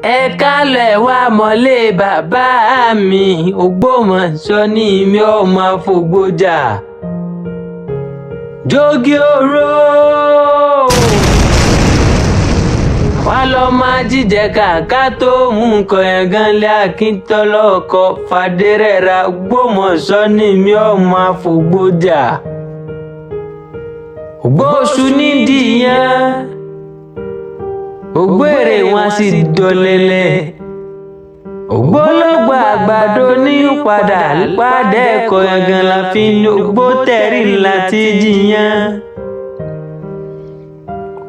Ẹ kálẹ̀ wá mọ́lé bàbá mi, Ògbómọ̀ṣọ́ ní mi ò máa fògbójà. Jogi oró wá lọ máa jíjẹ kàkà tó mú nǹkan yẹn gan lé Akíntọ́lá ọkọ Fàdérẹ́ra. Ògbómọ̀ṣọ́ ní mi ò máa fògbójà. Ògbóṣù nídìí yẹn ògbére wọn sì dọ̀lẹ́lẹ̀, ògbólógbò àgbàdo ní padà pàdé ẹ̀kọ́ yangan la fi ń ògbó tẹ̀rí láti jiyàn,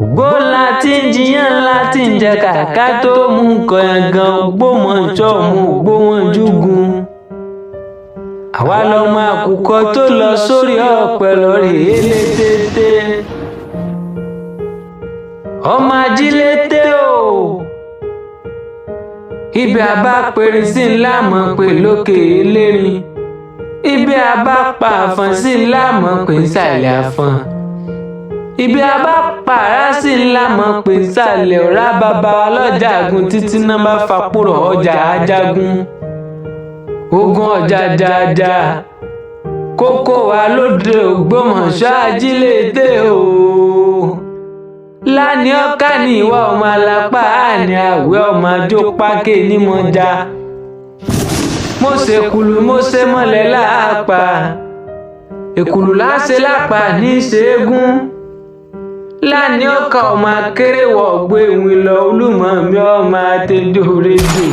ògbó láti jiyàn láti jẹ kàkà tó mú nǹkan yangan. Ògbómọ̀ṣọ́ mú Ògbómọ̀júgun, àwa lọmọ àkùkọ tó lọ sórí ọ̀pẹ lórí elétété, ọmọ ajílété o. Ibi àbá pèrè sí ńlá mọ̀ pé lókè elérin, ibi àbá pa àfọ̀n sí ńlá mọ̀ pé nsàlẹ̀ àfọ̀n, ibi àbá pààrà sí ńlá mọ̀ pé nsàlẹ̀ ọ̀rá. Bàbá wa lọ́jà àgùn títí náà bá fapúrọ̀ ọjà ajagun ogun ọjà jájá kókó wa lóde Ògbómọ̀ṣọ́ ajílété o. Lánìí ọ̀ká ní ìwà ọmọ alápá ní àwẹ̀ ọmọ àjò pákè nímọ̀já. Mo ṣe kùlù, mo ṣe mọ́lẹ̀ láàpá èkùlù láṣẹ lápá ní ṣẹ́gun. Lánìí ọ̀ká ọmọ akérèwọ̀ gbé ìwìn lọ olúmọ̀ mi ọmọ àtẹjọ́ rédíò.